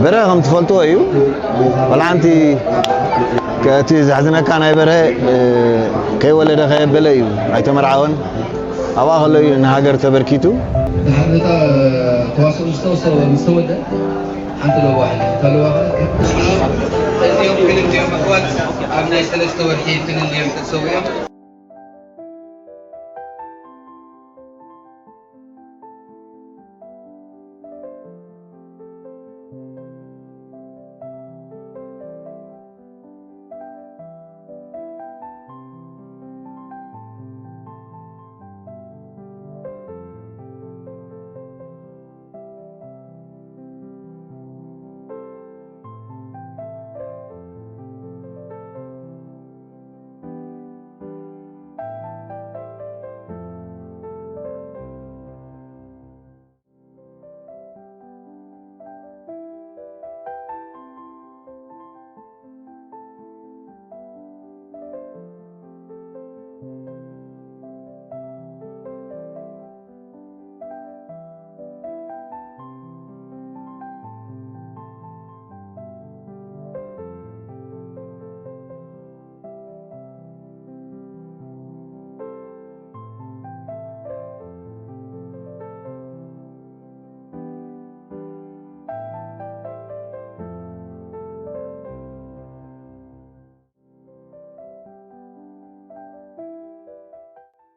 በርሀ ከም ትፈልጥዎ እዩ። ቆልዓ ሓንቲ ከ-፣ እቲ ዘሕዝነካ ናይ በርሀ፣ እ፣ ከይወለደ ከየበለ እዩ፣ ኣይተመርዓወን። ኣብኣ ከሎ እዩ ንሃገር ተበርኪቱ። ድሓር ነታ ተዋስኦ ምስ ተወሰ-፣ ምስ ተወደ ሓንቲ ለዋህ ኣላ። እታ ለዋህ እዚኦም ክልቲኦም ኣሕዋት ኣብ ናይ ሰለስተ ወርሒ ፍልልዮም ተሰዊኦም።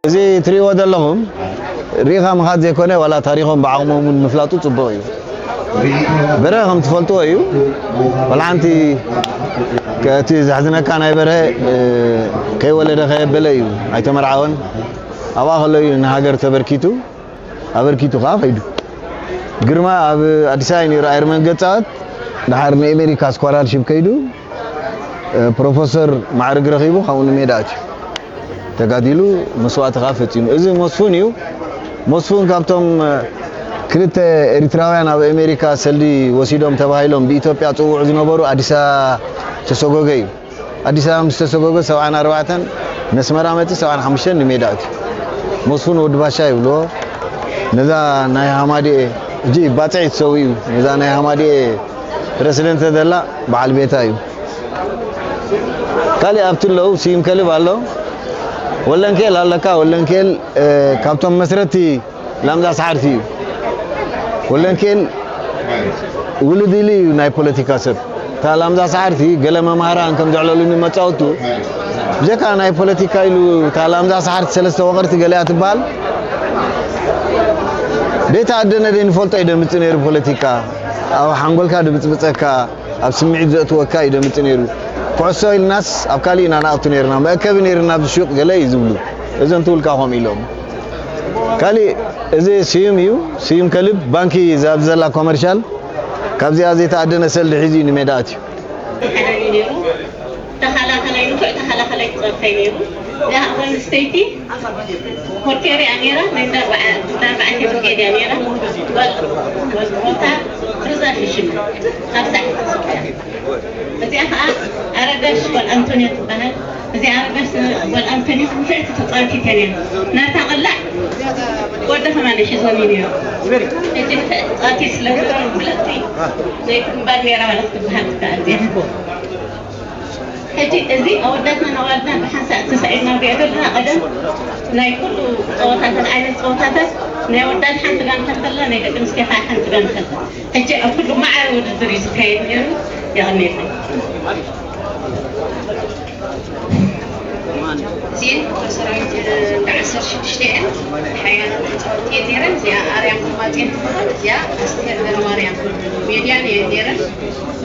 እዚ ትሪእዎ ዘለኹም ሪኢኻ ምኻድ ዘይኮነ፣ ዋላ ታሪኾም ብዓቕሞም እውን ምፍላጡ ጽቡቕ እዩ። በርሀ ከም ትፈልጥዎ እዩ። ቆልዓ ሓንቲ ከ-፣ እቲ ዘሕዝነካ ናይ በርሀ፣ እ፣ ከይወለደ ከየበለ እዩ፣ ኣይተመርዓወን። ኣብኣ ከሎ እዩ ንሃገር ተበርኪቱ። ኣበርኪቱ ከኣ ከይዱ። ግርማ ኣብ ኣዲስ ኣበባ እዩ ነይሩ፣ ኣየር መንገድ ጻወት። ድሓር ንኤሜሪካ ስኮላርሺፕ ከይዱ፣ እ፣ ፕሮፈሰር ማዕርግ ረኺቡ፣ ካብኡ ንሜዳ ኣትዩ። ተጋዲሉ መስዋእቲ ከኣ ፈጺሙ። እዚ መስፉን እዩ። መስፉን ካብቶም፣ እ፣ ክልተ ኤሪትራውያን ኣብ ኣሜሪካ ሰልዲ ወሲዶም ተባሂሎም ብኢትዮጵያ ጽውዑ ዝነበሩ ኣዲስ ኣበባ ተሰጎገ እዩ። ኣዲስ ኣበባ ምስ ተሰጎገ ሰብዓን ኣርባዕተን ነስመራ መጺ ሰብዓን ሓሙሽተን ንሜዳ ኣትዩ። መስፉን ወዲ ባሻ ይብልዎ። ነዛ ናይ ሃማዲኤ፣ ሕጂ ባጽዕ ትሰዊ እዩ። ነዛ ናይ ሃማዲኤ ፕረሲደንት ዘላ በዓል ቤታ እዩ። ካሊእ ኣብቲ ኣለዉ፣ ስዩም ከልብ ኣሎ። ወለንኬል ኣለካ። ወለንኬል፣ እ፣ ካብቶም መስረቲ ላምዛ ሰዓርቲ እዩ። ወለንኬል ውሉድ ኢሉ እዩ ናይ ፖለቲካ ሰብ። እታ ላምዛ ሰዓርቲ ገለ መማህራን ከም ዘዕለሉኒ መጻወቱ፣ ብጀካ ናይ ፖለቲካ ኢሉ እታ ላምዛ ሰዓርቲ ሰለስተ ወቐርቲ ገለ እያ ትበሃል። ደይተኣደነ ደይንፈልጦ እዩ ደምጽእ ነይሩ ፖለቲካ። ኣብ ሓንጎልካ ድብጽብጸካ፣ ኣብ ስምዒት ዘእትወካ እዩ ደምጽእ ነይሩ። ኩዕሶ ኢልናስ ኣብ ካሊእ ኢና ንኣቱ ነይርና። መእከቢ ነይርና ኣብዚ ሹቕ ገለ እዩ ዝብሉ። እዘን ትውልካ ከምኡ ኢሎም። ካሊእ እዚ ስዩም እዩ። ስዩም ከልብ ባንኪ እዛ ኣብዚ ዘላ ኮመርሻል ካብዚኣ ዘይተኣደነ ሰልዲ ሒዙ እዩ ንሜዳ ኣትዩ። ተሓላኸላይ ነይሩ፣ ተሓላኸላይ ንፉዕ ተሓላኸላይ ክጸርፈይ ነይሩ። እዚኣ ጓል ኣንስተይቲ ኮርቴር እያ ነይራ፣ ናይ እንዳ ኣርባዓ-፣ እንዳ ኣርባዕተ ብርጌድ እያ ነይራ። ጓል፣ ጓል፣ ጓልታ ርዛ ሽሽማ፣ ካብዛ እዚኣ ኸዓ ኣረጋሽ ጓል ኣንቶንዮ ትበሃል። እዚኣ ኣረጋሽ ጓል ኣንቶንዮ ንፍዕቲ ተጻዋቲት እያ ነይራ። ናታ ቐላዕ ወዳ ከማን ሒዞም እዩ ነይሩ። ሕጂ ንፍዕቲ ተጻዋቲት ስለ ዝኾኑ፣ ፍልጥቲ ዘይትንባል ነይራ ማለት ትበሃል ትከኣል እዚኣ። ሕጂ እዚ ኣወዳትናን ኣዋልድናን ብሓንሳእ ተሳኢልና ንሪኦ ዘለና፣ ቀደም ናይ ኩሉ ጸወታታት፣ ዓይነት ጸወታታት ናይ ኣወዳት ሓንቲ ጋንታ እንተላ፣ ናይ ደቂ ኣንስትዮ ከዓ ሓንቲ ጋንታ። ሕጂ ኣብ ኩሉ ማዕረ ውድድር እዩ ዝካየድ ነይሩ። የቐንየለይ። እዚኤን ክፍለ ሰራዊት እንዳ ዓሰርተ ሽዱሽተ እየን። ሓያላት ተጻወትቲ እየን ነይረን። እዚኣ ኣርያም ኩማጼን ትበሃል። እዚኣ ኣስቴር ገብረማርያም ሜድያን እየን ነይረን።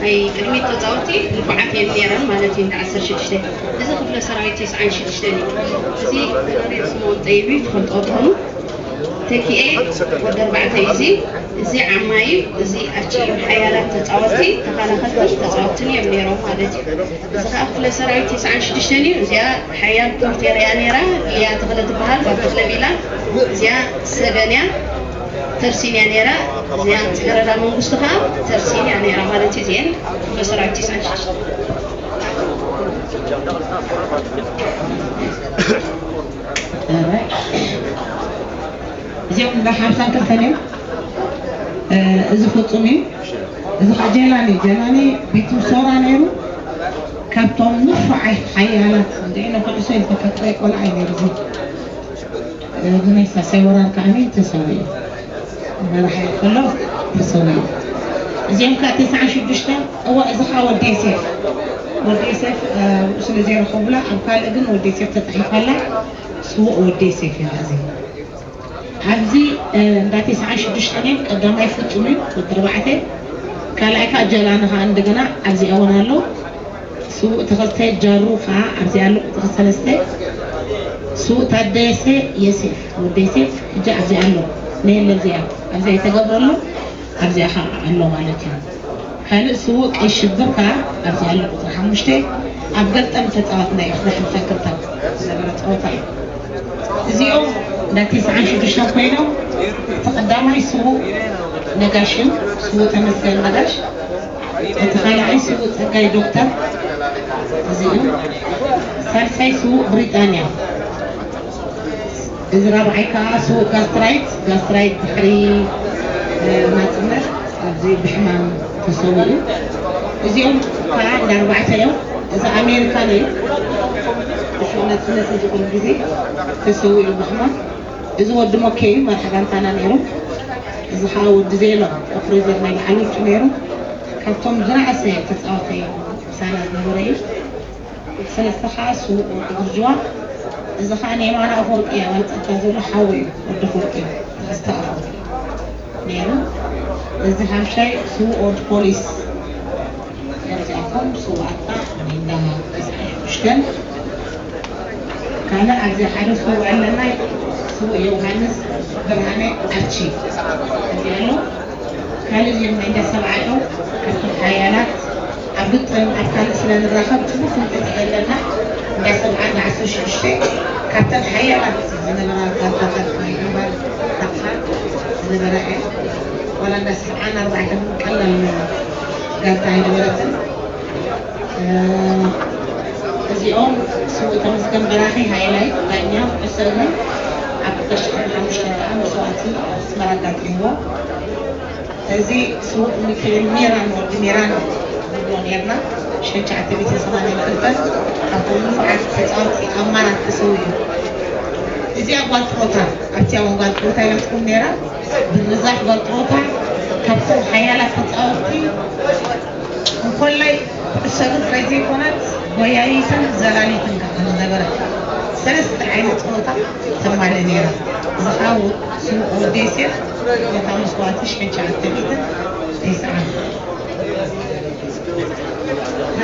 ናይ ቅድሚት ተጻወትቲ ንፉዓት እየን ነይረን ማለት እዩ። እንዳ ዓሰርተ ሽዱሽተ እዚ ክፍለ ሰራዊት ተስዓን ሽዱሽተን እዩ። እዚ ተጋዳላይ ስምኦን ጠይቡ ትፈልጥዎ ትኾኑ። ተኪኤ ወዲ ኣርባዕተ እዩ። እዚ፣ እዚ ዓማይ እዩ። እዚ ኣቺ እዩ። ሓያላት ተጻወትቲ፣ ተኸላኸልቲ ተጻወትትን እዮም ነይሮም ማለት እዩ። እዚ ኸዓ ክፍለ ሰራዊት ተስዓን ሽዱሽተን እዩ። እዚኣ ሓያል ፖርቴር እያ ነይራ። ሊያ ተኽለ ትበሃል፣ ጓል ተኽለ ቢላ። እዚኣ ሰገን እያ፣ ተርሲን እያ ነይራ። እዚኣ ጽገረዳ መንግስቱ ኸዓ ተርሲን እያ ነይራ ማለት እዩ። እዚኤን ክፍለ ሰራዊት ተስዓን ሽዱሽተን። እዚኦም እንዳ ሓምሳን ክልተን እዮም። እ፣ እዚ ፍጹም እዩ። እዚ ኸዓ ጀላኒ፣ ጀላኒ ቤት ሶራ ነይሩ። ካብቶም ንፉዓት ሓያላት እንዲዒ ንኹዕሶ ዝተፈጥረ ቆልዓ እዩ ነይሩ። እዚ ብመሳሰይ ወራር ከዓኒ ተሰዊኡ። መራሒ ከሎ ተሰዊኡ። እዚኦም ከዓ ተስዓን ሽዱሽተን፣ እዋ፣ እዚ ከዓ ወዲ ዮሴፍ። ወዲ ዮሴፍ፣ እ፣ ስለ ዘይረኸቡላ፣ ኣብ ካልእ ግን ወዲ ዮሴፍ ተጻሒፋላ። ስዉእ ወዲ ዮሴፍ እዩ እዚ። ኣብዚ፣ እ፣ እንዳ ተስዓን ሽዱሽተን እዮም። ቀዳማይ ፍጹም እዩ፣ ወዲ ኣርባዕተ። ካልኣይ ከዓ ጀላኒ ከዓ እንደገና ኣብዚ እውን ኣሎ። ስዉእ ተኸስተ ጃሩ ከዓ ኣብዚ ኣሎ፣ ቁጽሪ ሰለስተ። ስዉእ ታደሰ ዮሴፍ፣ ወዲ ዮሴፍ፣ ሕጂ ኣብዚ ኣሎ። ነየለ እዚኣ፣ ኣብዚ ኣይተገብረሉ፣ ኣብዚኣ ከዓ ኣሎ ማለት እዩ። ካልእ ስዉእ ቀይ ሽብር ከዓ ኣብዚ ኣሎ፣ ቁጽሪ ሓሙሽተ። ኣብ ገልጠም ተጻዋትና እዩ፣ ክልተ ክልተ ዝነበረ ጸወታ እዩ። እዚኦም ናይ ተስዓን ሽዱሽተን ኮይኖም፣ እቲ ቀዳማይ ስዉእ ነጋሽ እዩ፣ ስዉእ ተመስገን ነጋሽ። እቲ ካልኣይ ስዉእ ጸጋይ ዶክተር፣ እዚ እዩ። ሳልሳይ ስዉእ ብሪጣንያ። እዚ ራብዓይ ከዓ ስዉእ ጋስትራይት፣ ጋስትራይት ድሕሪ፣ እ፣ ናጽነት ኣብዚ ብሕማም ተሰዊኡ። እዚኦም ከዓ እንዳ ኣርባዕተ እዮም። እዚ ኣሜሪካን እዩ። ብሽነትነት እዚ ኩሉ ግዜ ተሰዊኡ ብሕማም። እዚ ወዲ ሞኬ እዩ፣ መራሕ ጋንታና ነይሩ። እዚ ከዓ ወዲ ዜሎ፣ ኦፕሬተር ናይ በዓል ውጩ ነይሩ። ካብቶም ዝነኣሰ ተጻዋታይ ምሳና ዝነበረ እዩ። ሰለስተ ከዓ ስዉእ ወዲ ጉርጅዋ። እዚ ከዓ ንየማነ ኣፈወርቂ እዩ፣ ኣብ ጸጥታ ዘሎ ሓወይ እዩ፣ ወዲ ኣፈወርቂ እዩ፣ ተኸስተ ኣፈወርቂ ነይሩ። እዚ ሓምሻይ ስዉእ ወዲ ፖሊስ። እዚኣቶም ስዉኣትና እንዳ ተስዓን ሽዱሽተን። ካልእ ኣብዚ ሓደ ስዉእ ኣለና፣ ስዉእ ዮሃንስ ብርሃነ ኣርቺ። እዚ ኣሎ። ካልእ እዚኦም ናይ እንዳ ሰብዓ እዮም። ካብቶም ሓያላት ኣብ ግጥም ኣብ ካልእ ስለ ንራኸብ ጽቡቕ ፍልጠት ኣለና። እንዳ ሰብዓ፣ እንዳ ዓሰርተ ሽዱሽተ ካብተን ሓያላት ዝነበራ ጋንታታት ናይ ግንባር ካርታ ዝነበራ እየን። ዋላ እንዳ ሰብዓን ኣርባዕተን ቀላል ጋንታ ኣይነበረትን። እ፣ እዚኦም ስዉእ ተመስገን በራኺ ሃይላይ ዳኛ ኩዕሶ እግሪ ኣብ ክልተ ሽሕን ሓሙሽተን ከዓ መስዋእቲ ኣብ ኣስመራ ኣጋጢምዎ። እዚ ስዉእ ሚካኤል ሚራን ወዲ ሚራን ንብሎ ኔርና። ሽሕን ትሽዓተ ሚእትን ሰማንያን ክልተን ካብቶም ንፉዓት ተጻወትቲ ኣማራት ተሰዊኡ። እዚኣ ጓል ጥሮታ፣ ኣብቲ እዋን ጓል ጥሮታ ኢላትኩም ኔራ። ብርዛሕ ጓል ጥሮታ ካብቶም ሓያላት ተጻወትቲ እንኮላይ ኩዕሶ እግሪ ጥራይ ዘይኮነት፣ ጎያይትን ዘላሊትን ከኣ ዝነበረት ሰለስተ ዓይነት ጸወታ ተማልእ ነይራ። ዝሓው ስዉእ ወዲ ዮሴፍ፣ ነታ መስዋእቲ ሽሕን ትሽዓተ ሚእትን ተስዓን።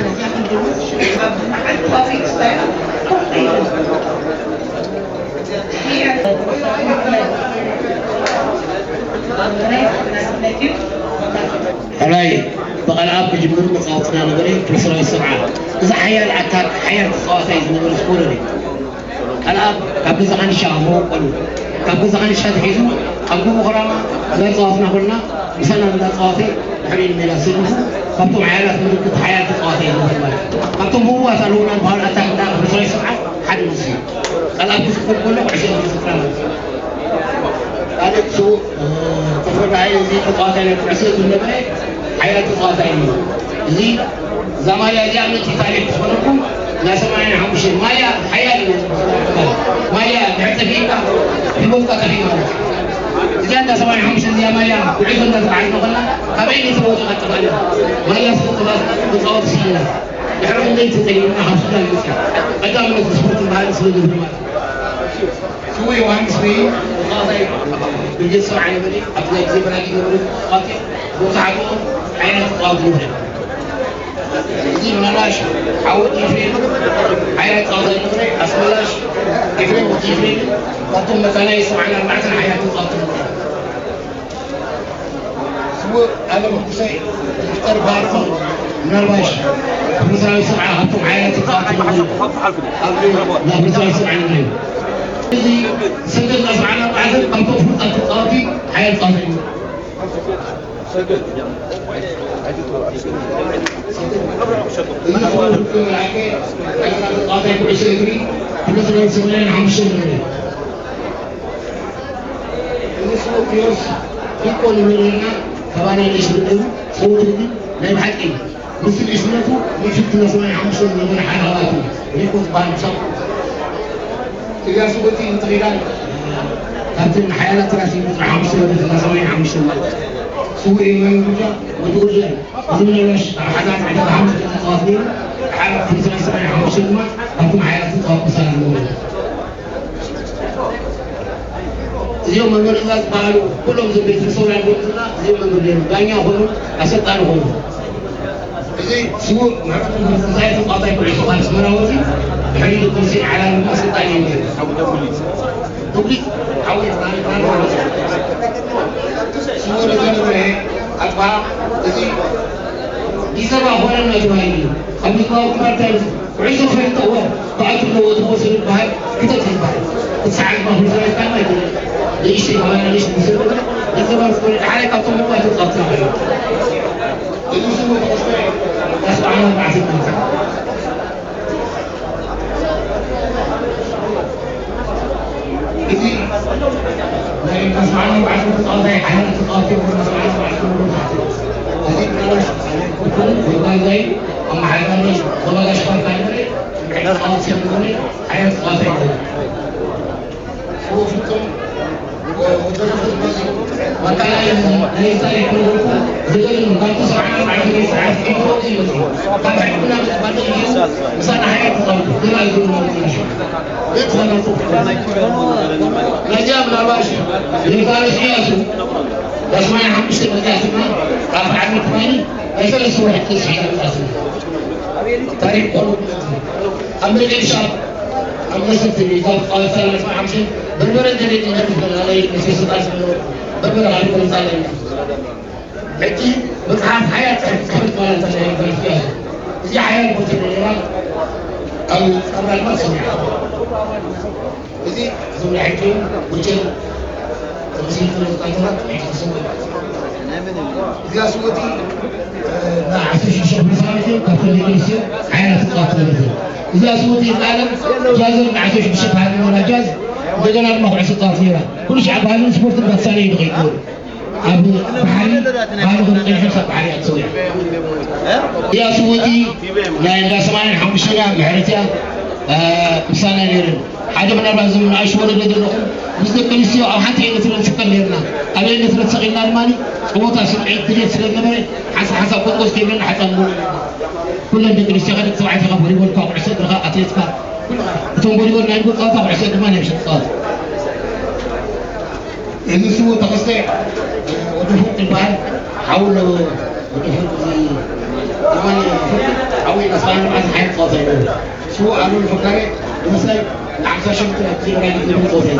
እዚኣ ክንድምስ ኣብ መዓልታዊ ክስታዮ ኮፍ ኢሉ። ሕራይ ብቓልኣብ ክጅምር መጻወትና ነበረ ፕሮፌሰራዊ ሰብዓ። እዚ ሓያል ኣታክ፣ ሓያል ተጻዋታይ ዝነበረ ስኮረር እዩ። ቃልኣብ ካብ ገዛ ቃንሻ መበቆሉ፣ ካብ ገዛ ቃንሻ ተሒዙ ኣብ ጎቦ ኹራማ እንዳተጻወትና ኮልና፣ ምሳና እንዳተጻወተ ድሕሪኡ ንሜዳ ሰሊፉ፣ ካብቶም ሓያላት ምልክት ሓያል ተጻዋታይ ዝነበረ ማለት እዩ። ካብቶም ህቡባት ኣለዉና ዝበሃሉ ኣታክ እንዳ ፕሮፌሰራዊ ሰብዓ ሓደ ንሱ እዩ። ቃልኣብ ክስኮር ከሎ ኩዕሶ እግሪ ዝፍራ ማለት እዩ። ካልእ ስዉእ፣ እ፣ ተፈራይ እዚ ተጻዋታይ ናይ ኩዕሶ እግሪ ዝነበረ ሓያል ተጻዋታይ እዩ። እዚ፣ እዛ ማልያ እዚኣ ምእንቲ ታሪኽ ትኾነኩም፣ ናይ ሰማንያን ሓሙሽተን ማልያ ሓያል እዩ። ማልያ ድሕሪ ጠፊእካ፣ ህይወትካ ጠፊኡ ማለት እዩ። እዚኣ እንዳ ሰማንያን ሓሙሽተን እዚኣ ማልያ ጉዕዞ እንዳተጓዓዝና ከለና፣ ካበይ ነቲ ለውጢ ቀጥታ ኣለና። ማልያ ስለ ተባዝና፣ መጻወቲ ስኢና። ድሕሪ ክንደይ ተጸጊምና ካብ ሱዳን መጺና። ቀዳምነት ብስፖርትን ባህልን ስለ ዝህብ ማለት እዩ። ስዉእ ዮሃንስ በይ፣ ተጻዋታይ ብርጌድ ሰብዓ ነበረ፣ ኣብቲ ናይ ግዜ በራጊ ነበረ፣ ተጻዋታይ መብዛሕትኡ ዓይነት ተጻዋቲ ነበረ። እዚ ምናልባሽ ሓወት ኤፍሬም ዓይነት ተጻዋታይ ነበረ፣ ኣስመላሽ ኤፍሬም ወዲ ኤፍሬም፣ ካብቶም መካናይ ሰብዓን ኣርባዕተን ዓይነት ተጻዋቲ ነበረ። ስዉእ ኣለም ሕጉሰይ፣ ይፍጠር ባርኮ፣ ምናልባሽ ፕሮፌሰራዊ ሰብዓ ካብቶም ሓያላት ተጻወትቲ ንብሎ። ኣብዚ ናይ ፕሮፌሰራዊ ሰብዓ ንብሎ። እዚ ሰገድ ኣስዓና ባዕዘን ካብቶም ፍሉጣት ተጻወትቲ ሓያል ተጻዋታይ እዩ። እዚ ስዉእ ውድድር መላእከ፣ ሓያል ተጻዋታይ ኩዕሶ እግሪ፣ ፕሮፌሰራዊ ሰማንያን ሓሙሽተን ንብሎ። እዚ ስዉእ ኪሮስ ዲኮ ንብሎ ኔርና፣ ካባና ንእሽ ብድሩ። ሰውት ግን ናይ ብሓቂ ምስ ንእሽነቱ ንእሽቱ ነስማይ ሓሙሽተ ዝነበረ ሓደ ኣባቱ ሪኮ ዝበሃል ምሳብ እያሱ በቲ ምትኺዳን ካብተን ሓያላት ራሲ ምድሪ ሓሙሽተ ወደ ሰማንያ ሓሙሽተ ማለት ስውር የማን ብቻ ወዲ ኡርዘን እዚ ምናልባሽ ኣብ ሓዳት ዕዳጋ ሓሙሽተ ተጻዋት ነይሩ ሓደ ኣብቲ ሰማንያ ሓሙሽተ ድማ ካብቶም ሓያላት ተጻዋት ምሳል ኣለዎ። እዚኦም መምህር እዛ ዝበሃሉ ኩሎም እዞም ቤት ሰውራ ጎብዝና እዚኦም መምህር ነይሩ ዳኛ ኾኑ ኣሰልጣኒ ኾኑ። እዚ ስዉእ ምሕረቱ ተስፋይ ተጻዋታይ ኩዕሶ ካብ ኣስመራ ወፂኡ ድሕሪኡ ቅዱስ ዓላሉ ኣሰልጣኒ እዩ ነይሩ። ዱብሊት ሓወይ ስዉእ ንዘነበረ ኣጥባሃ እዚ ዲዘባ ኾነና ተባሂሉ እዩ። ኣብ ምዝባው ግንባር ታሪኽ ኩዕሶ ፈሊጠዎ ብኣቱ ኣለዎ እቲ ወሰዱ ዝበሃል ክተት ይበሃል። እቲ ሰዓት ማኹል ሰራዊት ካና ይኮነ ንእሽተይ ባባና ንእሽተይ ዝሰበና ንዘባር ዝኾነ ሓደ ካብቶም ምባል ተጻወትና ማለት እዩ። እዚ ስሙ ተወስደ ኣስማዕና በዓል ስምንት። እዚ ናይ ኣስማዕና በዓል ስምንት ተጻዋታይ ሓደ ተጻዋታይ ወደ ኣስማዕና በዓል ስምንት ተጻዋታይ። እዚ ብላሽ ኩኩን ወዳዛይ ኣማሓዳሪ ወባጋሽ ፋታ ይበለ። ነዚኣ ምናልባሽ ዮርዳኖስ ኢያሱ ዳስማይ ሓሙሽተ መጽያስና ካብ ዓመት ማኒ ናይ ሰለስተ ወርሒ ተስሒና መጽያስና ታሪክ ቆልቁለት ኣብ መጨረሻ ኣብ መሰት ካብ ቃልሳና ሓምሽን በርበረ ተደሊና ትፈላለይ መሰስታት በርበረ ካብ ቃልሳና ሕጂ መጽሓፍ ሓያል ጽሕፍት ማለት ተለየ ዩኒቨርሲቲ እዚ ሓያል ቦታ ነራ ኣብ ጸብራልማ ስሚዓ እዚ እዞም ናይ ሕጂ ውጭን ተመሲሉ ወታደራት ሕጂ ተሰሙ እዚኣ ስወቲ ንዓሰርተ ሽዱሽተ ፕሬዝዳንት ካብቶም ደቂ ኣንስትዮ ሓያላት ተጻወትቲ ማለት እዩ። እዛ ስወቲ ይትዓለም ጃዝን ንዓሰርተ ሽዱሽተ ተሃሪምና ጃዝ እንደገና ድማ ኩዕሶ ተጻወት ነይራ። ኩሉ ሻዕ ባህልን ስፖርትን ባትሳነ እዩ ንኸይትብል ኣብ ባሕሪ ባህሊ ክንቀይሕ ክሳብ ባሕሪ ኣትሰው እያ። እያ ስወቲ ናይ እንዳ ሰማንያን ሓሙሽተን እያ ምሕረት እያ ምሳና ነይርን ሓደ ምናልባት እዞም ንኣሽቱ ወለዶ ዘለኹም ምስ ደቂ ኣንስትዮ ኣብ ሓንቲ ኤሌክትሪክ ንስቀል ነይርና። ኣብ ኤሌክትሪክ ሰቒልና ድማ ጸወታ ስምዒት ድሌት ስለ ዝነበረ ሓንሳብ ሓንሳብ ቆጥቆጥ ከይብለና ሓጻን ንብሎ ነርና። ኩለን ደቂ ኣንስትዮ ከ ደቂ ተባዕትዮ ከ ቮሊቦል እኳ ኩዕሶ እግሪ ከ ኣትሌት እኳ ኩሉ እቶም ቮሊቦል ናይ እግሪ ጸወታ ኩዕሶ እግሪ ድማ ናይ ምሸት ጸወታ። እዚ ስሙ ተኸስተ ወዲ ፉቅ ይበሃል። ሓው ኣለዎ ወዲ ፉቅ እዚ የማነ ፉቅ ሓው እዩ። ኣስራ ሓደ መዓልቲ ሓይሊ ጸወታ እዩ። ስሙ ኣሉን ፈካሪ ምሳይ ንሓምሳ ሸምንተ ክሊኦ ናይ ግዜ ጸወታ እዩ።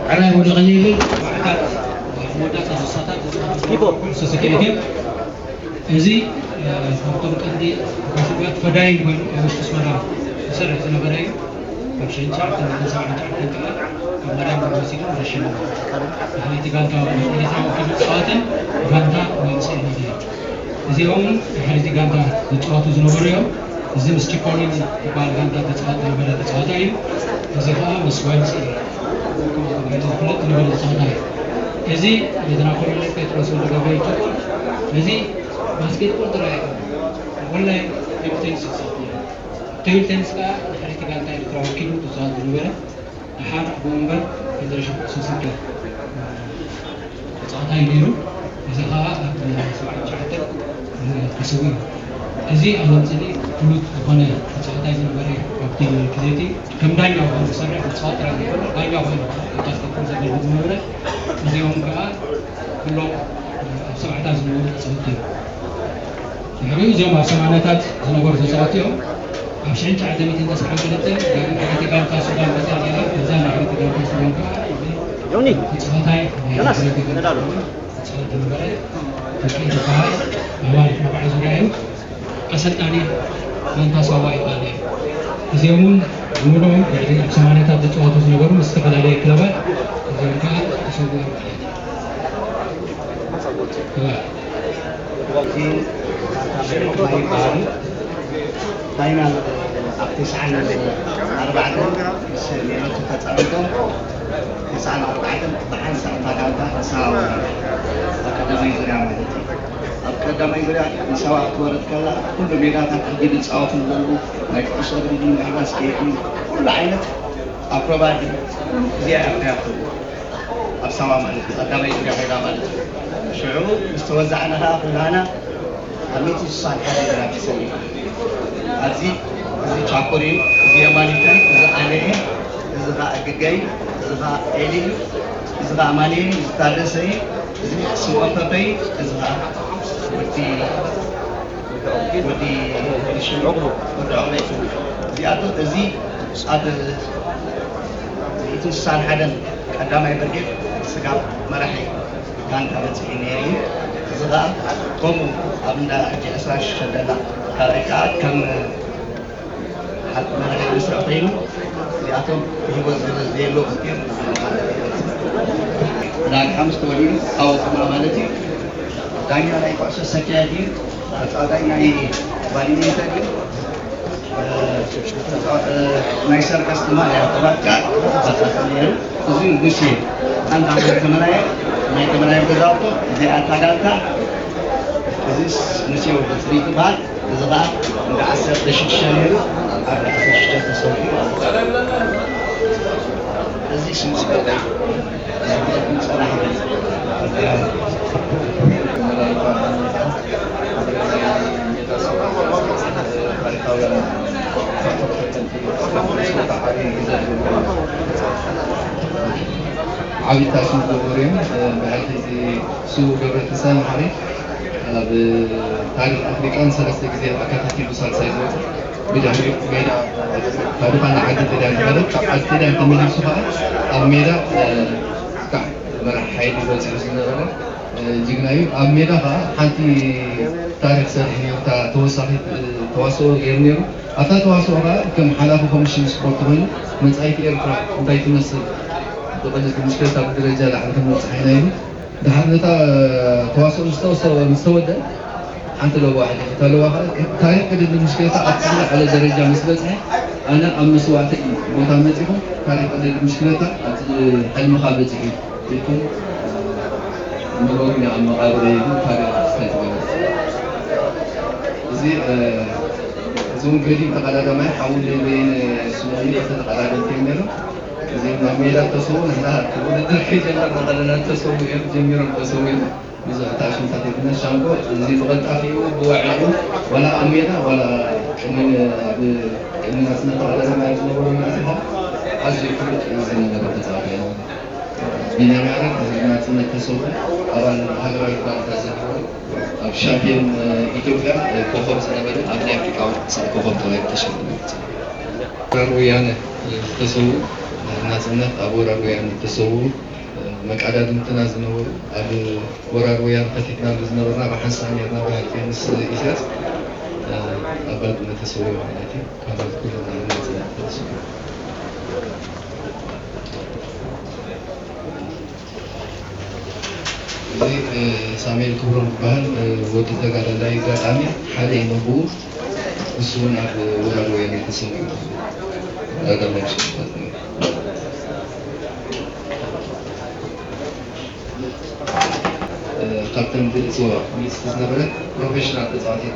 ሕራይ ወዲ ቀሊል መወዳእታ ሶስታታት ዝጸወቱ ኩዕሶ ስክዒት እዩ። እዚ ካብቶም ቀንዲ ተዋሳእቲ ፈዳይን ኮይኑ ኣብ ውሽጢ ኣስመራ ዝሰርሕ ዝነበረ እዩ። ካብ ሽሕን ትሽዓተ ሚእትን ሰብዓን ትሽዓተን ከኣ ካብ ማዳን ወሲዱ ረሸነ። ድሕሪቲ ጋንታ ኤርትራ ወኪሉ ዝጻወትን ጋንታ ወይን ስዒድ እዩ። እዚኦም ድሕሪቲ ጋንታ ዝጻወቱ ዝነበሩ እዮም። እዚ ምስ ቺፖሊን ዝበሃል ጋንታ ተጻወት ዝነበረ ተጻዋታይ እዩ። እዚ ከኣ ምስ ወይን ስዒድ ዝፍለጥ ዝነበረ ተጻዋታይ እዩ። እዚ ሌተና ኮሎኔል ጴጥሮስ ወልደገብርኤል ጥቁር። እዚ ባስኬትቦል ጥራይ ኣይኮነን፣ ኦንላይን ቴብል ቴኒስ ይጻወት ነይሩ። ቴብል ቴኒስ ከኣ ድሕሪቲ ጋንታ ኤርትራ ወኪሉ ዝጻወት ዝነበረ ደሓር ኣቦ ወንበር ፌደሬሽን ኩዕሶ ሰኪዐ ተጻዋታይ ነይሩ። እዚ ከኣ ኣብ ሰብዓን ትሽዓተን ተሰዊኡ። እዚ ኣብ ወንጽሊ ፍሉጥ ዝኾነ ተጻዋታይ ዝነበረ እዩ። ኣብቲ ግዜቲ ከም ዳኛ ኮይኑ ዝሰርሕ ተጻዋት ጥራይ ዘይኮነ ዳኛ ኮይኑ ባስኬትቦል ዘገልግል ዝነበረ እዚኦም ከኣ ኩሎም ኣብ ሰብዓታት ዝነበሩ ተጻወትቲ እዮም። ድሕሪኡ እዚኦም ኣብ ሰማንያታት ዝነበሩ ተጻወትቲ እዮም። ኣብ ሽሕን ትሽዓተ ሚእትን ተስዓን ክልተን ዳግም ሕርይቲ ጋንታ ሱዳን መጽያ ነይራ። እዛ ናይ ሕርይቲ ጋንታ ሱዳን ከኣ ዮኒ፣ ተጻዋታይ ናይ ዮናስ፣ ሕርይቲ ጋንታ ተዳሎ። ተጻወት ዝነበረ ተኪ ዝበሃል ኣባል መባዕ ዙርያ እዩ። ኣሰልጣኒ ጋንታ ሳዋ ይበሃል እዩ። እዚኦም እውን ብምሉኦም ድሕሪ ኣብ ሰማንያታት ዝጻወቱ ዝነበሩ ምስ ዝተፈላለየ ክለባት እዚኦም ከኣ ተሰዊኦም ማለት እዩ። ይበሃል። ፋይናል ኣብ ተስዓን ኣርባዕተን ምስ ሜሮት ተጻዊቶም፣ ተስዓን ኣርባዕተን ብሓንሳእ እታ ጋንታ ንሳዋ ወረዳ። ኣብ ቀዳማይ ዙርያ ማለት እዩ። ኣብ ቀዳማይ ዙርያ ንሳዋ ክትወርድ ከላ፣ ኩሉ ሜዳታት ሕጂ ዝጻወቱ ዘለዉ ናይ ኩዕሶ እግሪ ድዩ፣ ናይ ባስኬት ድዩ፣ ኩሉ ዓይነት ኣክሮባት ድዩ፣ ኩሉ እዚኣ እያ ፍርያቶ። ኣብ ሳዋ ማለት እዩ፣ ቀዳማይ ዙርያ ኮይና ማለት እዩ። ሽዑ ምስ ተወዛዕና ከኣ ኩላና ኣብ ሚእቲ ስሳን ሓደ ግራም ተሰሊፍና። ኣብዚ፣ እዚ ቻኩር እዩ፣ እዚ የማኒታይ፣ እዚ ኣነ እየ፣ እዚ ኸኣ ግገይ፣ እዚ ኸኣ ኤሊ እዩ፣ እዚ ኸኣ ኣማኑኤል እዩ፣ እዚ ታደሰ እዩ፣ እዚ ስምኦን ፐፐ እዩ፣ እዚ ኸኣ ወዲ፣ ወዲ ሽዑ፣ ወዲ ዑቕበ እዩ። እዚኣቶ፣ እዚ ኣብ ሚእትን ስሳን ሓደን ቀዳማይ ብርጌድ ስጋብ መራሒ ጋንታ በጺሑ ነይሩ እዩ። እዚ ኸኣ ከምኡ ኣብ እንዳ ሕጂ ዕስራን ሽዱሽተን ደላ፣ ካልኣይ ከኣ ከም ሓ-፣ መራሒ መስርዕ ኮይኑ፣ እዚኣቶም ብህይወት ዘለ-፣ ዘየለዉ እዮም። ዳግሓ ምስ ተወሊዱ፣ ኣወ፣ ከምኣ ማለት እዩ። ዳኛ ናይ ኩዕሶ ሰኪያ ድዩ? ተጻዋታይ ናይ ባድሚንተን ድዩ? ናይ ሰርከስ ትማሊ ኣብ ተባካ ተሳታፊ ነይሩ። እዚ ሙሴ፣ ኣንታ ናይ ተመናዮ፣ ናይ ተመናዮ ገዛውቶ፣ እዚኣ እታ ጋንታ፣ እዚ ሙሴ ወዲ ፍሪ ትበሃል። እዚ ኸኣ እንዳ ዓሰርተ ሽዱሽተ ነይሩ፣ ኣብ ዓሰርተ ሽዱሽተ ተሰዊኡ። እዚ ስሙ ዝፈልጥ ዓብዪ ታሽም ዝገበሩ እዮም። ብሕልፊ እዚ ስዉእ ገብረትንሳኤ መሓሪ ኣብ ታሪኽ ኣፍሪቃ ንሰለስተ ግዜ ኣካታቲሉ ሳልሳይ ዝወፅእ፣ ብድሕሪኡ ሜዳ ካብ ድኻና ዓዲ ጥልያን ዝኸደ፣ ካብ ዓዲ ጥልያን ተመሊሱ ከዓ ኣብ ሜዳ፣ እ፣ ክሳዕ መራሒ ሓይሊ በፂሑ ዝነበረ፣ እ፣ ጅግና እዩ። ኣብ ሜዳ ከዓ ሓንቲ ታሪኽ ሰሪሑ ነይሩ፣ እታ ተወሳኺት፣ እ፣ ተዋስኦ ገይሩ ነይሩ። ኣብታ ተዋስኦ ከዓ ከም ሓላፊ ኮሚሽን ስፖርት ኮይኑ መፃኢት ኤርትራ እንታይ ትመስል፣ ብቐሊል ትንሽ ክለታ ብደረጃ ላዕሊ ክንበፅሕ ኢና ኢሉ። ድሓር ነታ ተዋስኦ ምስ ተወሰ-፣ ምስ ተወደ፣ ሓንቲ ለዋ ሕሊፍ። እታ ለዋ ኸዓ ታሪኽ ቅድድም ብሽክለታ ኣብ ዝለዓለ ደረጃ ምስ በጽሐ፣ ኣነ ኣብ መስዋእቲ ቦታ መጺኹም፣ ታሪኽ ቅድድም ብሽክለታ ኣብ ሕልምኻ በጺሑ ኢልኩም ንገሩኒ ኣብ መቓብረይ ኢሉ ታሪኽ ክስተት ገለ። እዚ፣ እ፣ እዚ እውን ገዲም ተቐዳዳማይ ሓው በየነ ስምኦን፣ ክልተ ተቐዳደምቲ እዮም ነይሮም። እዚኦም ናብ ሜዳ ተሰዉ፣ ንሕና እቲ ውድድር ከይጀመርና ከለና ተሰዉ እዮም፣ ጀሚሮም ተሰዉ እዮም። ብዙሕ ተኣሽምታት የብልናን። ሻንቆ እዚ ብቐልጣፊኡ፣ ብዋዒኡ፣ ዋላ ኣብ ሜዳ፣ ዋላ ቅድሚ፣ ኣብ ቅድሚ ናጽነት ተቐዳዳማይ ዝነበሩ ናጽነት ኣዝዩ ፍሉጥ ዝነበረ ተጻዋታይ እዩ። ቢንያም ያረድ፣ እዚ ናጽነት ተሰዉ፣ ኣባል ሃገራዊት ጋንታ ዝነበረ፣ ኣብ ሻምፒዮን ኢትዮጵያ ኮኾብ ዝነበረ፣ ኣብ ናይ ኣፍሪቃ ዋንጫ ኮኾብ ተባሂሉ ተሸሊሙ። ወራር ወያነ ዝተሰዉ፣ ናጽነት ኣብ ወራር ወያነ ዝተሰዉ፣ መቃዳድምትና ዝነበሩ፣ ኣብ ወራር ወያነ ከቲትናሉ ዝነበርና ብሓንሳእ ኔርና፣ ብሕልፊ ምስ ኢሳያስ ኣባልትና ተሰዊኡ ማለት እዩ። ካብ ኩልና ናጽነት ተሰዊኡ። እዚ፣ እ፣ ሳሙኤል ክብሮም ዝበሃል፣ እ፣ ወዲ ተጋዳላይ ኣጋጣሚ ሓደ እዩ ነብኡ። ንሱ እውን ኣብ ወራር ወያነ ተሰዊኡ። ቀዳማይ ሽልማት ነይሩ። እ፣ ካብተን ብእፅዋ ሚኒስትሪ ዝነበረት ፕሮፌሽናል ተፃዋቲት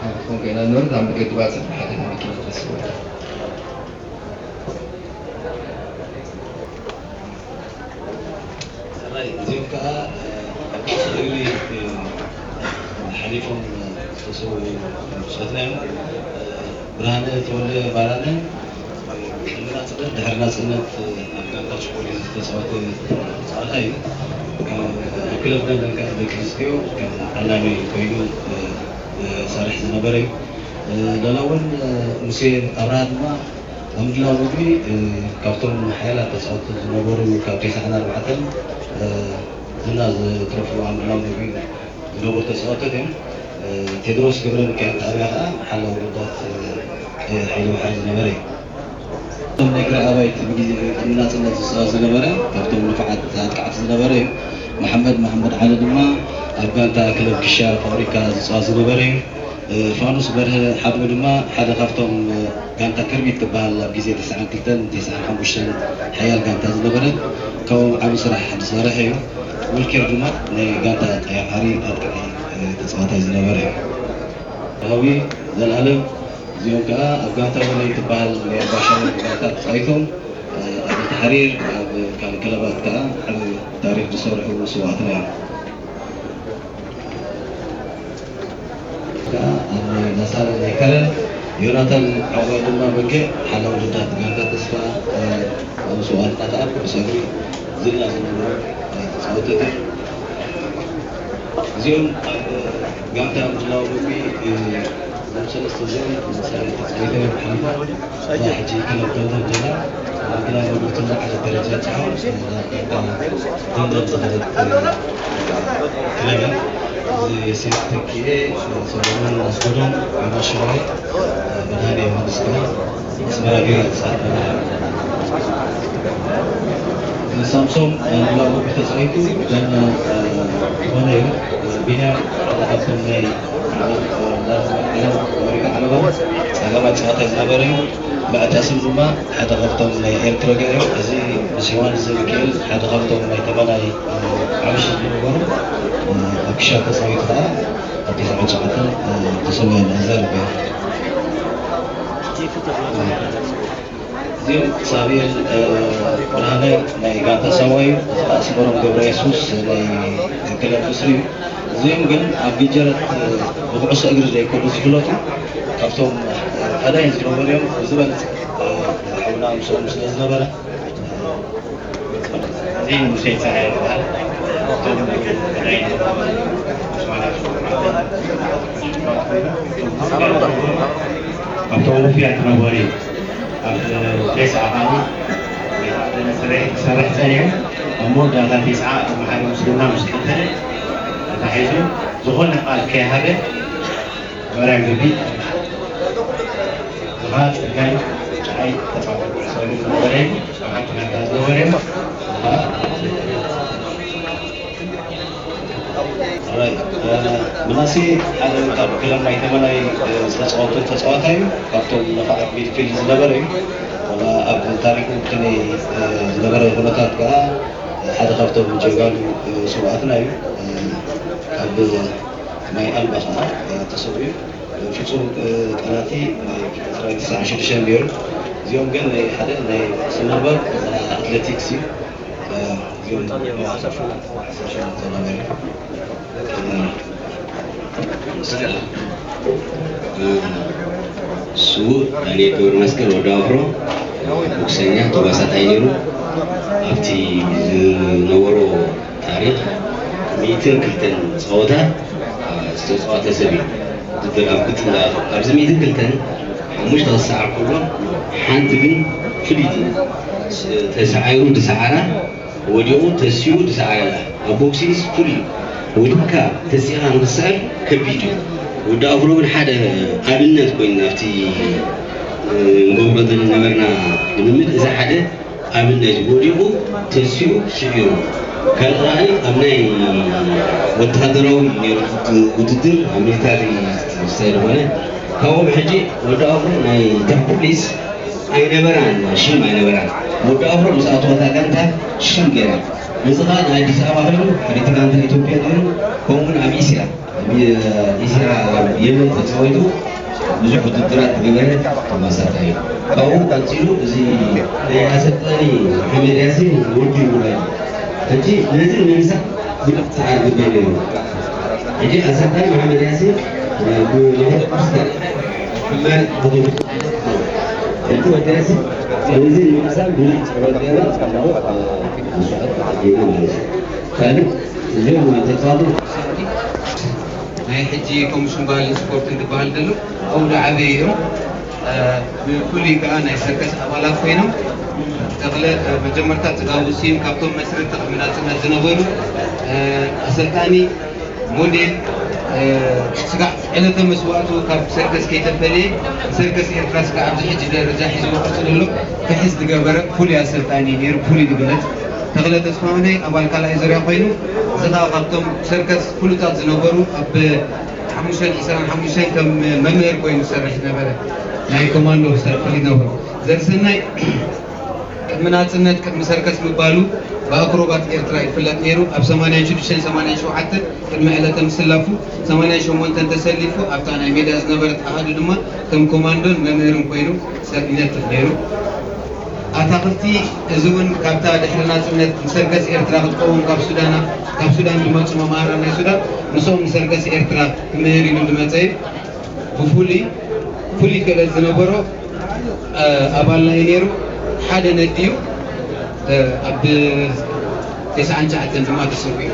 ክትኮን ኮይና ዝነበረት ኣብ መገዲ ባፅዕ ብሓደጋ መኪና ተሰዊኣ። ሰራይ፣ እዚኦም ከኣ፣ እ፣ ኣብ ቃልሲ እግሪ፣ እ፣ ሓሊፎም፣ እ፣ ዝተሰውኡ ብጾትና እዮም። እ፣ ብርሃነ ተወልደ ባራነ፣ እ፣ ቅድሚ ናጽነት፣ ድሕሪ ናጽነት፣ እ፣ ኣብ ጋንታ ችኮሊ ዝተጻወተ ተጻዋታይ እዩ። እ፣ ኣብ ክለብ ለንደን ከኣ ደቂ ኣንስትዮ ከም ዓላሚ ኮይኑ፣ እ፣ ዝሰርሕ ዝነበረ እዩ። እ፣ ሎላ እውን፣ እ፣ ሙሴ ኣብርሃ ድማ ኣብ ምድላው ምግቢ፣ እ፣ ካብቶም ሓያላት ተጻወትቲ ዝነበሩ፣ ካብ ተስዓን ኣርባዕተን፣ እ፣ ዝና ዘትረፉ ኣብ ምድላው ምግቢ ዝነበሩ ተጻወትቲ እዮም። እ፣ ቴድሮስ ገብረሚካኤል ጣብያ ከኣ ሓላው ረዳት፣ እ፣ ሓይሊ ባሕሪ ዝነበረ እዩ። እቶም ናይ ግራ ኣባይቲ ብግዜ ቅድሚ ናጽነት ዝጻወት ዝነበረ፣ ካብቶም ንፉዓት ኣጥቃዕቲ ዝነበረ እዩ። መሓመድ መሓመድ ዓሊ ድማ ኣብ ጋንታ ክለብ ክሻ ፋብሪካ ዝጻወት ዝነበረ እዩ። ፋኑስ በርሀ ሓድጉ ድማ ሓደ ካብቶም ጋንታ ክርቢት ትበሃል ኣብ ግዜ ተስዓን ክልተን ተስዓን ሓሙሽተን ሓያል ጋንታ ዝነበረት ካብኡ ዓቢ ስራሕ ዝሰርሐ እዩ። ሙልኬር ድማ ናይ ጋንታ ቀያሕ ባሕሪ ኣጥቃዒ ተጻዋታይ ዝነበረ እዩ። ሃዊ ዘልኣለም እዚኦም ከኣ ኣብ ጋንታ ወለይ ትበሃል ናይ ኣባሻዊ ጋንታ ተጻዊቶም ኣብ ተሕሪር ኣብ ካልእ ክለባት ከኣ ዓቢ ታሪኽ ዝሰርሑ ስውኣትና እዮም። ከኣ ኣብ ናይ ናሳረን ናይ ከረን ዮናታን ዓቕባይ ድማ በጊዕ ሓላው ልዳት ጋንታ ተስፋ ኣብ መስዋእትና ከኣ ኩዕሶ እግሪ ዝና ዝነበሮም ተጻወትቲ እዮም። እዚኦም ኣብ ጋንታ ምድላው ምግቢ እዞም ሰለስተ እዚኦም መሳርሒ ተጻዊቶም እዮም ሓሊፎም። እዛ ሕጂ ክለብ ደንደን ዘላ ኣብ ምድላው ምግቢ ትልዓለ ደረጃ ጽሓ ደንደን ዝኸደት ክለብ እያ። እዚ ዮሴፍ ተኪኤ፣ ሰሎሞን ኣስገዶም፣ ዮናስ ሽራይ፣ መድሃኔ ዮሃንስ ከኣ ኣስመራ ቢራ ዝጻወት። ሳምሶም ንላቦ ተጻዊቱ ደም ዝኾነ እዩ። ቢንያም ሓደ ካብቶም ናይ ዓለም ኣሜሪካ ዓለባ ጸጋማይ ጸዋታይ ዝነበረ እዩ። መዕጠስም ድማ ሓደ ካብቶም ናይ ኤርትራ ገይሩ፣ እዚ ምስ ዮሃንስ ዘሚካኤል ሓደ ካብቶም ናይ ተመናይ ዓብሽ ዝነበሩ ኣብ ክሻ ተጻዊቱ ከኣ ኣብ ተስዓን ትሽዓተን ተሰውያ ንዕዘር ገይሩ። እዚኦም ሳሙኤል ብርሃነ ናይ ጋንታ ሳዋ እዩ። እዚ ከኣ ኣስመሮም ገብረ የሱስ ናይ ክለብ ምስሪ እዩ። እዚኦም ግን ኣብ ግጀረት ብኩዕሶ እግሪ ዘይኮኑ ዝፍለጡ ካብቶም ቀዳይን ዝነበሩ እዮም። ብዝበለጸ ሓውና ምስኦም ስለ ዝነበረ እዚ ሙሴ ጸሃየ ይበሃል። እቶም ናይ ኣብቶም ውፍያት ነበሩ። ኣብ ቴስዓ ኸኣ ክሰርሕ ጸኒሑ፣ ኣብ መወዳእታ ቴስዓ መሓሪ ምስልና ምስ ቀተለ ተታሒዙ፣ ዝኾነ ቃል ከይሃበ መራን ግቢ ዝኻ ጸጋይ ጫይ ተጻወተ። ሰሉ ዝነበረ እዩ፣ ኣብ ሓንቲ ጋንታ ዝነበረ እዩ። ምናሴ ሓደ ካብ ክለብ ናይ ተመናይ ዝተጻወቱ ተጻዋታይ እዩ። ካብቶም ነፋዓት ሚድፊልድ ዝነበረ እዩ። ዋላ ኣብ ታሪኹ ብከመይ ዝነበረ ኩነታት ከኣ ሓደ ካብቶም ጀጋኑ ስውኣትና እዩ። ካብ ናይ ኣልባ ከኣ ተሰዊኡ። ፍጹም ቀላቲ ናይ ዕስራን ትስዓን ሽዱሽተን ነይሩ። እዚኦም ግን ናይ ሓደ ናይ ስነጥበብ ኣትሌቲክስ እዩ። እዚኦም ዓሰርተ ሸሞንተ ነይሩ። ስዉእ ዳንኤል ገብረመስቀል ወዲ ኣፍሮ ቦክሰኛ ተዋሳጣይ ነይሩ። ኣብቲ ዝነበሮ ታሪኽ ሚእትን ክልተን ጸወታ ዝተጻወተ ሰብ እዩ። ውድድር ኣብ ግጥም ዝኣተው። ኣብዚ ሚእትን ክልተን ሓሙሽተ ክሰዓር ከሎ ሓንቲ ግን ፍልይቲ ተሳዒሩ ዝሰዓራ ወዲቑ ተሲኡ ዝሰዓረላ። ኣብ ቦክሲንስ ፍሉይ እዩ። ወዲቕካ ተሲእኻ ንኽትስዕር ከቢድ እዩ። ወዲ ኣፍሮ ግን ሓደ ኣብነት ኮይኑ ኣብቲ እንገብሮ ዝነበርና ልምምድ እዚ ሓደ ኣብነት እዩ። ወዲቑ ተሲኡ ስዒሩ። ካልእ ከኣ ኣብ ናይ ወታደራዊ ነይሩ ውድድር ኣብ ሚሊታሪ ስታይል ዝኾነ ካብኡ ብሕጂ ወዲ ኣፍሮ ናይ ፖሊስ ኣይነበራን፣ ሽም ኣይነበራን። ወዲ ኣፍሮ ምስ ኣተወታ ጋንታ ሽም ገይራ። ነዚ ኸኣ ንኣዲስ ኣበባ ኮይኑ ሓንቲ ጋንታ ኢትዮጵያ ነይሩ፣ ከምኡውን ኣብ እስያ፣ ኣብ እስያ ኣብ የመን ተጻዊቱ ብዙሕ ውድድራት ዝገበረ ተዋሳጣይ እዩ። ካብኡ ቀጺሉ እዚ ናይ ኣሰልጣኒ መሓመድ ያሲን ወዲ ይብሃል። ሕጂ ነዚ ንምሳእ ብዙሕ ጻዕሪ ግበር ነይሩ። ሕጂ ኣሰልጣኒ መሓመድ ያሲን ብመንግስቲ ሕመር ተገቢሩ። ሕጂ ወዲ ያሲን ነዚ ንምሳእ ብዙሕ ጸሎት ገይሩ፣ ጽቡቕ መስዋእቲ ተቐቢሉ ማለት እዩ። ካልእ እዚኦም ተጻዋቱ ናይ ሕጂ ኮሚሽን ባህልን ስፖርትን ዝበሃል ዘሎ ኣብኡ ዝዓበዩ እዮም። ብፍሉይ ከኣ ናይ ሰርከስ ኣባላት ኮይኖም ተኽለ መጀመርታ ጽጋቡ ስዩም ካብቶም መስረቲ ቅድሚ ናጽነት ዝነበሩ ኣሰልጣኒ ሞዴል ስጋዕ ዕለተ መስዋእቱ ካብ ሰርከስ ከይተፈለየ ሰርከስ ኤርትራ ስጋዕ ኣብዚ ሕጂ ደረጃ ሒዝዎ ቅርጺ ዘሎ ክሕዝ ዝገበረ ፍሉይ ኣሰልጣኒ ነይሩ። ፍሉይ ዝበለት ተኽለ ተስፋሁነይ ኣባል ካልኣይ ዙርያ ኮይኑ እዚ ከኣ ካብቶም ሰርከስ ፍሉጣት ዝነበሩ ኣብ ሓሙሽተ ዕስራን ሓሙሽተን ከም መምህር ኮይኑ ዝሰርሕ ዝነበረ ናይ ኮማንዶ ሰርክል ይነበሮ። ዘርሰናይ ቅድሚ ናጽነት፣ ቅድሚ ሰርከስ ምባሉ ብኣክሮባት ኤርትራ ይፍለጥ ነይሩ። ኣብ ሰማንያን ሽዱሽተን ሰማንያን ሸውዓተን ቅድሚ ዕለተ ምስላፉ ሰማንያን ሸሞንተን ተሰሊፉ ኣብታ ናይ ሜዳ ዝነበረት ኣሃዱ ድማ ከም ኮማንዶን መምህርን ኮይኑ ሰብ ይነጥፍ ነይሩ። ኣታኽልቲ እዚ እውን ካብታ ድሕሪ ናጽነት ንሰርከስ ኤርትራ ክትቀውም ካብ ሱዳና፣ ካብ ሱዳን ዝመጹ መማህራን ናይ ሱዳን ምስኦም ንሰርከስ ኤርትራ ክምህር ኢሉ ዝመጸ እዩ። ብፍሉይ ፍሉይ ክእለት ዝነበሮ ኣባልና እዩ ነይሩ። ሓደ ነዲኡ ኣብ ተስዓን ትሽዓተን ድማ ተሰዊኡ።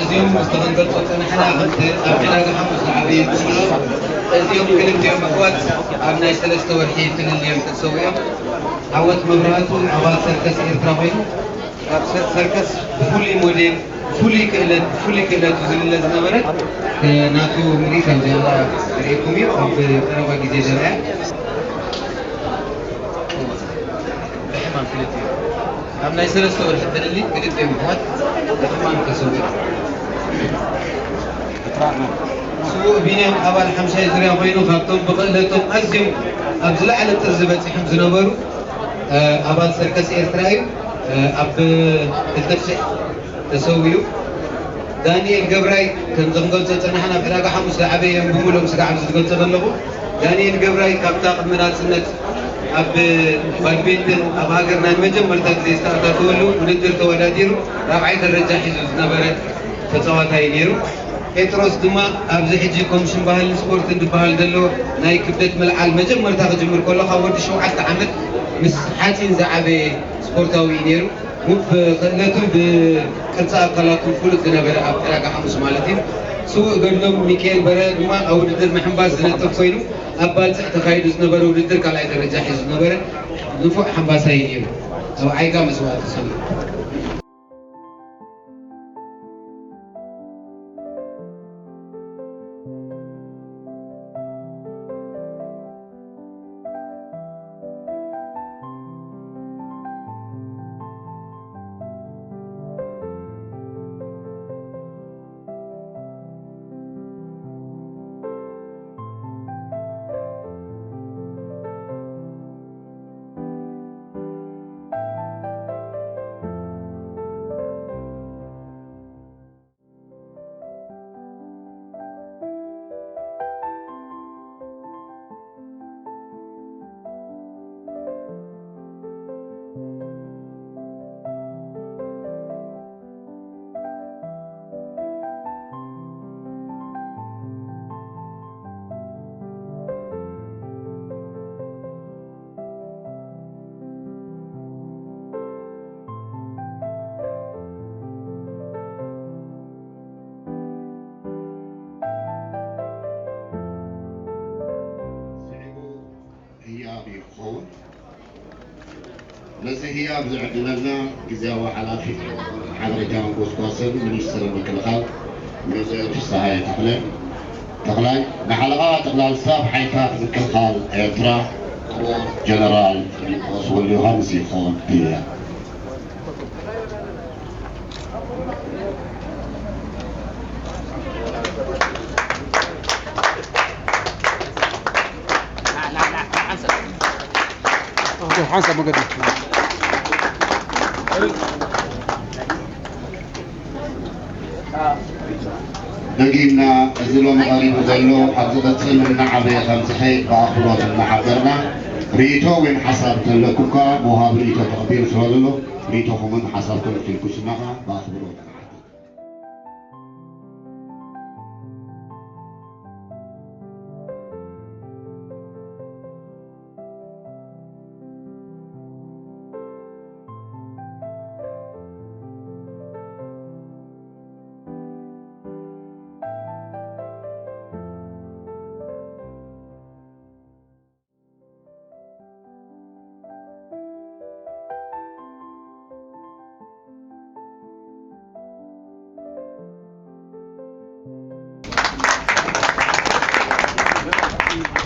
እዚኦም ዝተቐንቀልጦ ጸናሕና ከምቲ ኣብ ዕዳጋ ሓሙስ ዝዓበየ እዚኦም ክልቲኦም ኣሕዋት ኣብ ናይ ሰለስተ ወርሒ ፍልልዮም ተሰዊኦም። ዓወት መብራህቱ ኣባል ሰርከስ ኤርትራ ኮይኑ ካብ ሰ-፣ ሰርከስ ብፍሉይ ሞዴል፣ ብፍሉይ ክእለት፣ ብፍሉይ ክእለቱ ዝልለ ዝነበረ፣ እ፣ ናቱ ምርኢት ኣብዚ ኣላ ርኢኹም እዩ፣ ኣብ ቀረባ ግዜ ዘርኣያ። ብሕማም ክልቲኡ፣ ኣብ ናይ ሰለስተ ወርሒ ፍልልይ ክልቲኦም ኣሕዋት ብሕማም ተሰዊኦም። ስዉእ ቢንያም ኣባል ሓምሻይ ዙርያ ኮይኑ ካብቶም ብክእለቶም ኣዝዮም ኣብ ዝለዓለ ጥርዚ በጺሖም ዝነበሩ፣ እ፣ ኣባል ሰርከስ ኤርትራ እዩ። እ፣ ኣብ ክልተ ሽሕ ተሰዊኡ። ዳንኤል ገብራይ ከም ዘንገልጾ ጸናሕና ኣብ ዕዳጋ ሓሙስ ዝዓበየ እዮም ብምሉኦም ስጋዕ ኣብዚ ዝገልጾ ዘለኹ። ዳንኤል ገብራይ ካብታ ቅድሚ ናጽነት ኣብ ባድሚንተን ኣብ ሃገርና ንመጀመርታ ግዜ ዝተኣታተወሉ ውድድር ተወዳዲሩ ራብዓይ ደረጃ ሒዙ ዝነበረ ተጻዋታይ ነይሩ። ጴጥሮስ ድማ ኣብዚ ሕጂ ኮሚሽን ባህልን ስፖርትን ዝበሃል ዘሎ ናይ ክብደት ምልዓል መጀመርታ ክጅምር ከሎ ካብ ወዲ ሸውዓተ ዓመት ምስ ሓፂን ዝዓበየ ስፖርታዊ እዩ ነይሩ። ውብ ክእለቱ ብቅርፂ ኣካላቱ ፍሉጥ ዝነበረ ኣብ ዕዳጋ ሓሙስ ማለት እዩ። ስዉእ ገድሎም ሚካኤል በርሀ ድማ ኣብ ውድድር ምሕንባስ ዝነጥፍ ኮይኑ ኣብ ባልፅዕ ተኻይዱ ዝነበረ ውድድር ካልኣይ ደረጃ ሒዙ ዝነበረ ንፉዕ ሓንባሳይ እዩ ነይሩ። ኣብ ዓይጋ መስዋእቲ ሰሚዑ። ስዒቡ ህያብ እዩ ክኸውን። ነዚ ህያብ ዝዕድለልና ግዝያዊ ሓላፊ ሓበሬታን ጎስጓስን ሚኒስትሪ ምክልኻል ሜጀር ፍስሃየ ተኽለ ተኽላይ፣ ንሓለቓ ጠቕላል ስታፍ ሓይልታት ምክልኻል ኤርትራ ክቡር ጀነራል ፊሊጶስ ወልደዮሃንስ ይኸውን። ሓንሳብ መገዲ። ደጊምና፣ እዚ ሎሚ ቀሪቡ ዘሎ ኣብ ዝቐጽል እናዓበየ ከም ዝኸይድ ብኣኽብሮት እናሓበርና፣ ርእይቶ ወይ ሓሳብ እንተለኩም ከኣ መውሃቢ ርእይቶ ተቐቢሉ ስለ ዘሎ፣ ርእይቶኹምን ሓሳብኩምን ክልግሱና ከኣ ብኣኽብሮት ንሓትት።